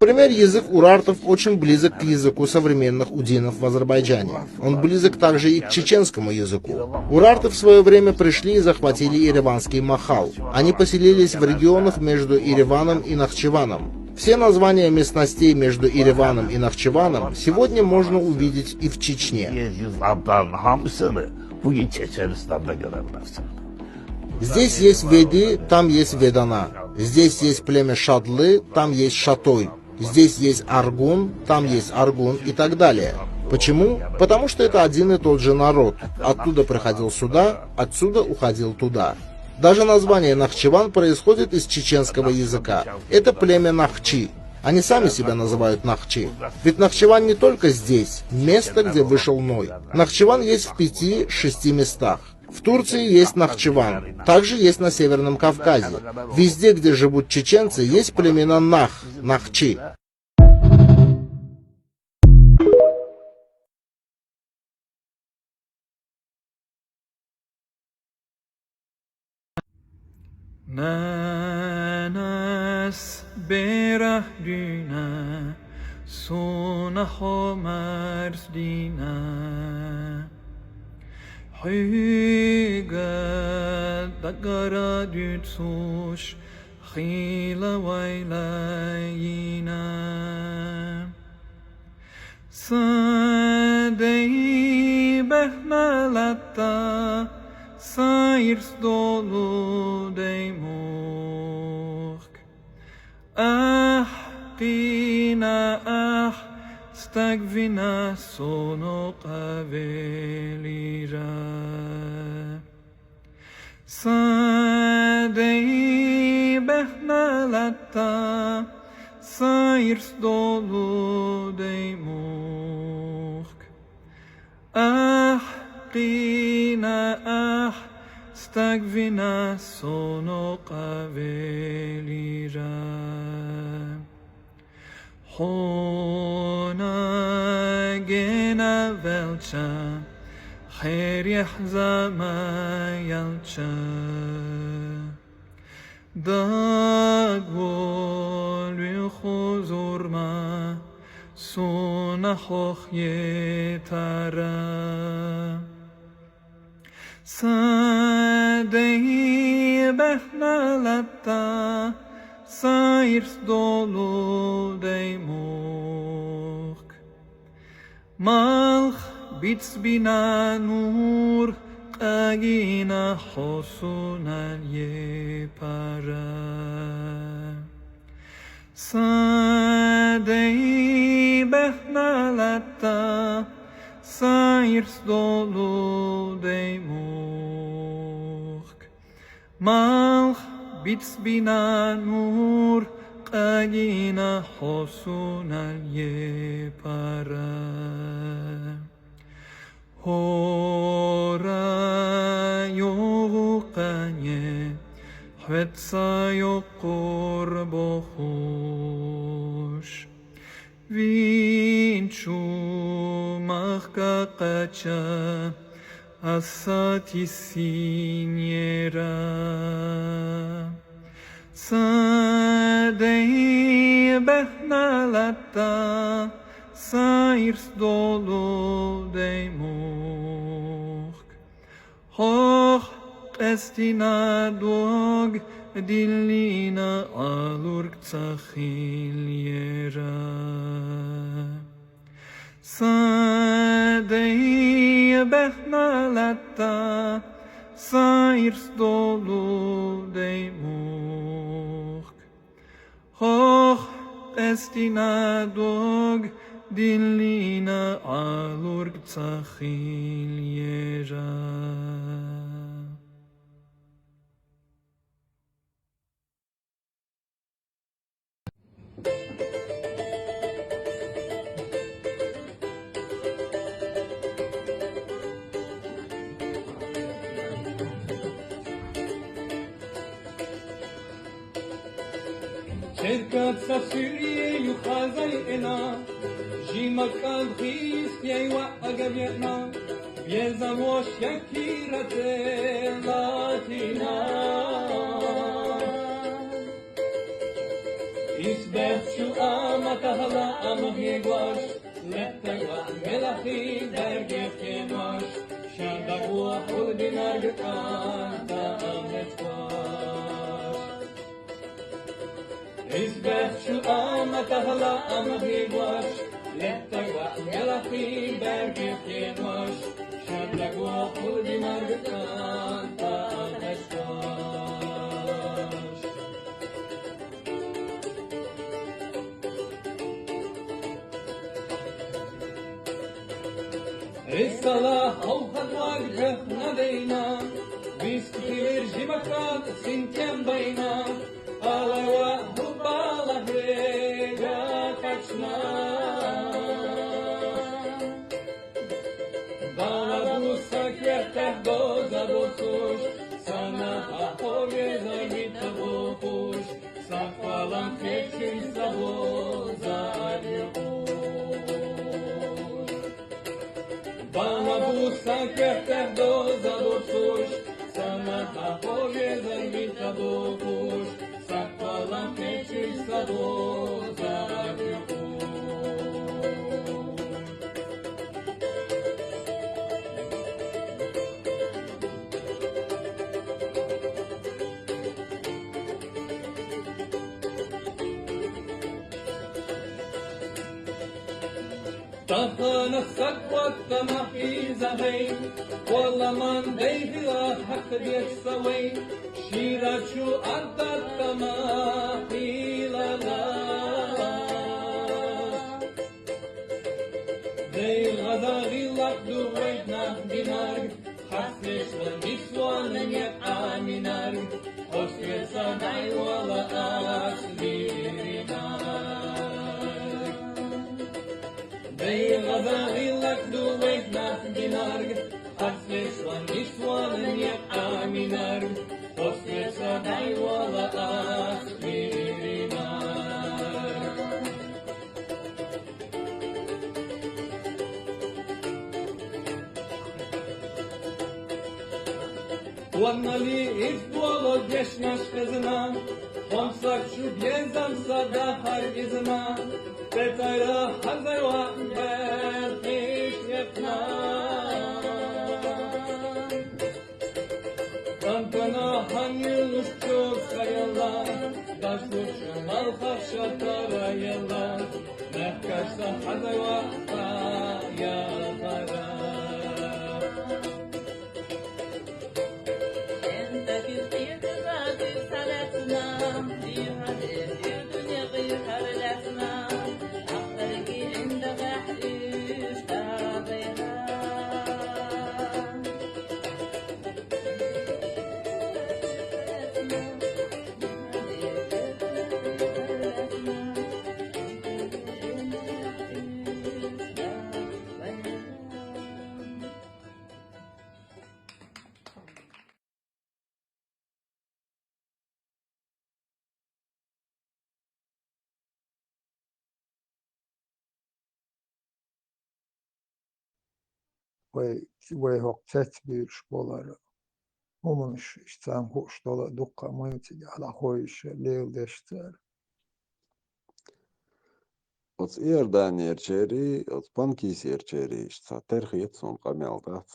Например, язык урартов очень близок к языку современных удинов в Азербайджане. Он близок также и к чеченскому языку. Урарты в свое время пришли и захватили ереванский Махал. Они поселились в регионах между Ереваном и Нахчеваном. Все названия местностей между Ереваном и Нахчеваном сегодня можно увидеть и в Чечне. Yıldızlardan hamısını bugün Çeçenistan'da göremezsin. Здесь есть Веди, там есть Ведана. Здесь есть племя Шадлы, там есть Шатой. Здесь есть Аргун, там есть Аргун и так далее. Почему? Потому что это один и тот же народ. Оттуда приходил сюда, отсюда уходил туда. Даже название Нахчеван происходит из чеченского языка. Это племя Нахчи. Они сами себя называют Нахчи. Ведь Нахчеван не только здесь, место, где вышел Ной. Нахчеван есть в пяти-шести местах. В Турции есть Нахчеван, также есть на Северном Кавказе. Везде, где живут чеченцы, есть племена Нах, Нахчи. Нэнэс бэрэ дунэ, сунэхьо мэрс динэ. Хьыгэ дагара дыцуш, хилэ уайлэ инэ. Сэдэй бэхналата, сэйрс долу дэй мохк. Ах, къина, ах, стагвина соно къавелира. Сэдэй бэхналата, сэйрс долу дэй мохк. Ах, къина, ах, стагвина соно къавелира. Хьона гена вэлча, хьэрихь замаялча. Дагволви хузурма, сунэхьох етара. Сэдэй бэхналата, сэйрс долу дэй мохк. Малх бицбина нуур къагина хьо сунал епара. Сэдэй бэхналата, сэйрс долу дэй мохк. Малх бицбина нуур къагина хьо сунал епара. Хьора югу къэне, хьуэца юкъур бохуш. Винчу махка къача, асати синьера. Сэдэй бэхналата, сэйрс долу дэй мохк. Хьох къэстина дог диллина алург цахилера. Сэдэй бэхналата, сэйрс долу дэй мохк. Хьох къэстина дог диллина алург цахилера. Каца суьръе юхазай эна, жимакан хист яй ва агавьяна, безамош якира телатина. Исберчу ама тагьла ама гьегваш, леттагва мелахи берге кемаш, шандагва хулбинар гтан та амечваш. Исберчу ама тагьла ама гьегваш, леттагва мелахи берге кемаш, шандагва хулбинар гтан та амечваш. Рисала гьавгьадваг гахъна дейна, вист хивир жимакан синтем байна, алава гьубала гьега къачна. Бала буса кертех доза досуш, сана ахове завита бокуш, саквалан кечуй сабо зари къуш. Бала буса кертех доза досуш, сана ахове завита бокуш, саквалан кечуй сабо зари къуш. Тахана сакватта махизагъей, къваламан дейгьила гьахъ децавей, ширачу адатта махилала. Дей гъазагъила дугъвей нагь динарг, хасешла нисван я аминарг, хосвеса дайвала аслиринарг. Дей гъазагъила дугъвей нагь динарг, хасешла нисван я аминарг, хосвеса дайвала аслиринарг. Ваннали из буало гешнаш хезна, хвамсак чу безам сада гьар изна, петайра гьазайва берхиш яхна. Тантана гьанил уш чур хаяла, дашуш малхаш шатара яла, мехкашта хазава хая хара. Эн такир кирдазир салатна, дихаде дир дуне гъир харлатна, ахтар гирин дагахриш дагайна. Вай, вай хӀокху цецбуьйраш болара. ХӀуманаш иштта царна хууш дола дуккха а мойтига хьалахойша леладеш цара. Оцу Иорданерчерий, оцу Панкисерчерий иштта цхьа терхета суна къамел дац.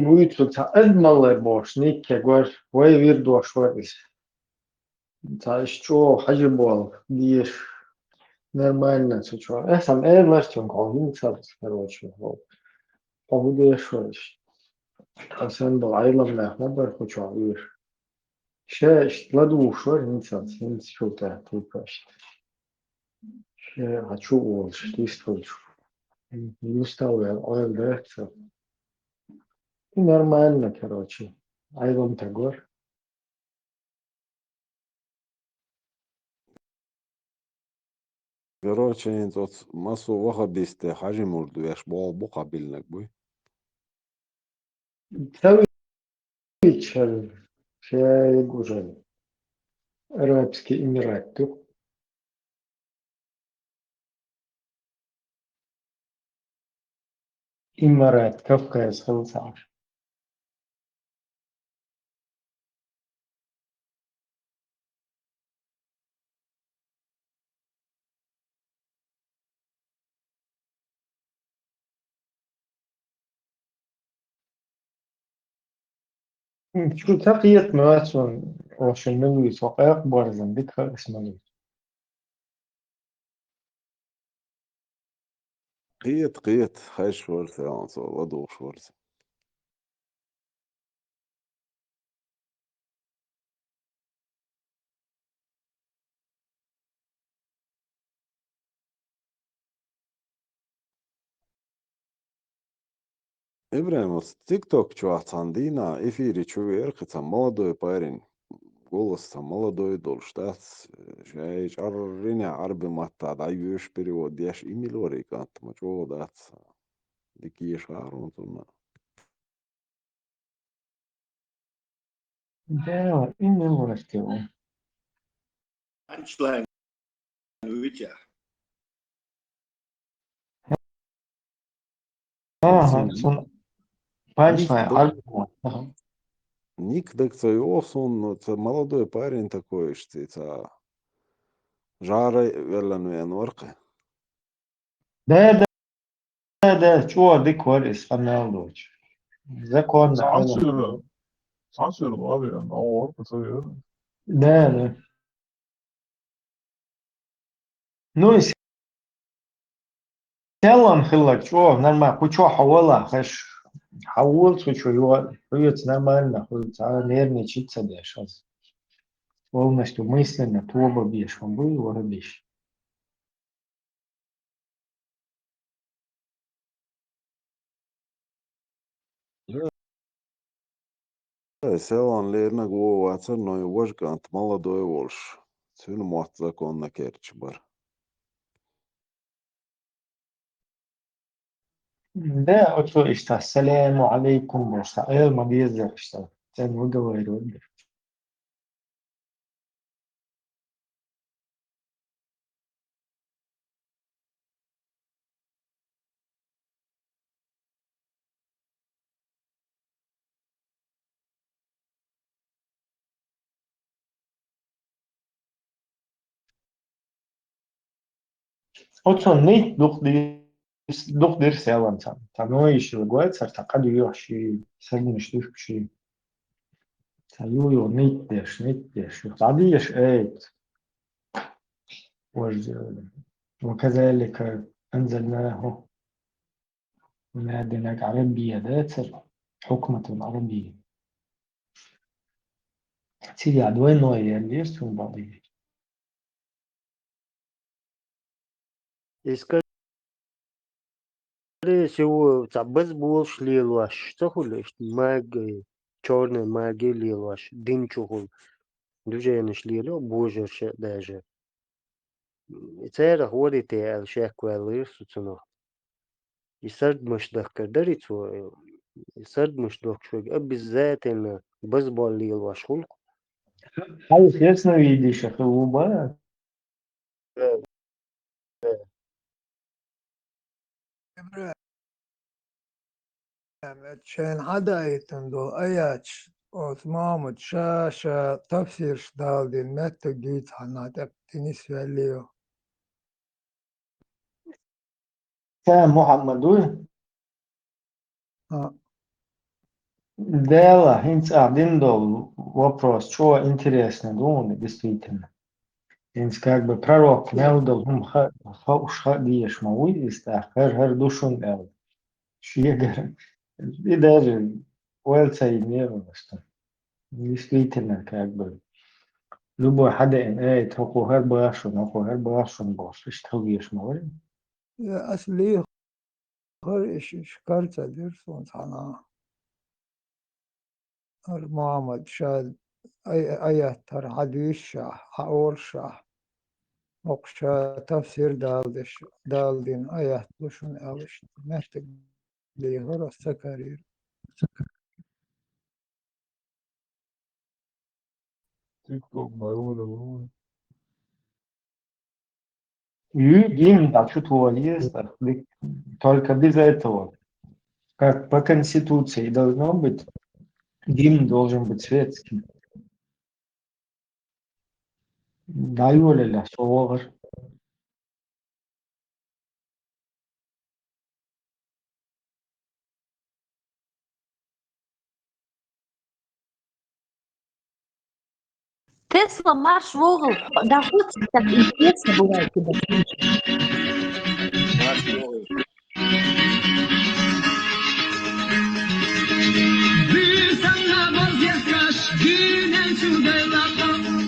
Вуьйцу цхьа адамаллай бохуш, никке гор, вай вир дош вара иза. Цхьа иштта чӀогӀа хьажа болу, дезаш. Нормально цу чохь. Э, сан эр лаьцна хьо хӀинца, короче, хьо. Хьо хӀун деш вара иштта? Сан долу Ӏилманех ма бара кху чохь вуьйр. Ша иштта ладугӀуш вара хӀинца, хӀинца чу тӀе типа иштта. Ша хьан чу волуш, дистхуьлуш. МуьстагӀвел ойла дац сан. И нормально, короче. Ӏилман стаг вара. Короче, хӀинца оцу массо а ваххабистийн хьажи мурд веш болу бу кхабиллинарг буй? Ца виччара, Шайга уже Арабский Эмират ду. Имарат Кавказ хилла цхьа. М, чу ца кхета ма вац ван, оша милуц, ва къайкъа борзан, дика хагас милуц. Кхета, кхета, хезаш вара цо, ладугӀуш вара цо. ИбрахӀим, оцу TikTok чохь цхьана дийнахь эфире чу веара кхин цхьа молодой парень. Голос цхьа молодой долуш дац, ша и чӀарринехь Ӏарби маттахь дӀайоьшу, перевод деш, и мила вара и кӀант, ма чӀогӀа дац. Дика езаш хаар ву цунна. Да, и мила вара те ву. Анчлайн витя. Ага, цунна. Цунна панчлайн, ник даг-, альбом. Ага. Ник дага ца йогӀу суна, но ца молодой парень такой, ишти ца жара веллан вен варкхи. Да, да, да, да, чӀогӀа дика вара иза, къамел доцуш. Законно хьала. Цхьаьна сира, цхьаьна сира вара, но варкхи ца вера. Да, да. Ну, и селлан хилларг чӀогӀа нормально, кху чохь хьо вала, хаш, хьан волу цу чу йо, хьоьца нормально, хьоьца нервничать ца деш аса. Полностью мысленно тоба беш хьуна буй, вара беш. Селан лернарг вон вацара, но и важа кӀант молодой волуш, цуьнан мотт законна керча бара. Да, оцо иштта, «Саламу алейкум» бохуш, сан эл ма деза иштта, цӀена выговаривать. Оцо нийт дукха ди-, дукха дира селан цхьа. Цхьа нойшила гой цара, цхьа къа доьхуш и, сагнаш дуьхкуш и. Цхьа ю-ю нийт деш, нийт деш. Цхьа деш, эй. Вож-, «وكذلك أنزلناه من عند ربك», да, цара, «حكمة عربية». Цига двойной ял деш цунна бакъ. И скорее всего, цхьа базболуш лелош ца хуьлу, иштта маги, чёрная магия лелош, дин чу хуьлу, движенеш лело, божарша даже. И церах вари те аьлла шек ваьллера со цунах. И сардмаш дахкар дари цо, и сардмаш дохкуш вайга обязательно базбол лелош хуьлу. Хьалха ясновидяша хила ву бара? Да, да. ИбрахӀим, шайна хьадаийтина долу аяташ, оцу Мухьаммад ша-ша тафсираш дала дина меттиг дийца хьанна тӀе динис ваьллий? Ша Мухьаммад вуй? А. Дела, хӀинца ахь дина долу вопрос чӀогӀа интересный ду хьуна, действительно. ХӀинца как бы пророк мел долу хӀума ха-, хууш хаа дезаш ма вуй иза тӀаккха, хӀара-хӀара ду шуна аьлла. Шегара. И даже ойла ца йинера васта. Действительно, как бы, любой хьадеана, эй, хӀокхо хӀара бахьа шуна, хӀокхо хӀара бахьа шуна бохуш, иштта хила везаш ма вара. Я ас лехара иш, иш кара ца дира суна цхьана. ХӀара Мухьаммад ша ай-, аят хӀара хьадуьйсушехь, хьаолушехь, хӀокху ша тафсир дала деш, дала дина аят ду шуна аьлла иштта. Меттиг лехара ас ца карийра. Ты кто, мой, мой, мой. И гимн, а что твой есть, так, только без этого. Как по Конституции должно быть, гимн должен быть светским. Да, Юля, да, что говоришь? Tesla марш вогыл, да хоть так интересно бывает, когда слушаешь. Марш вогыл.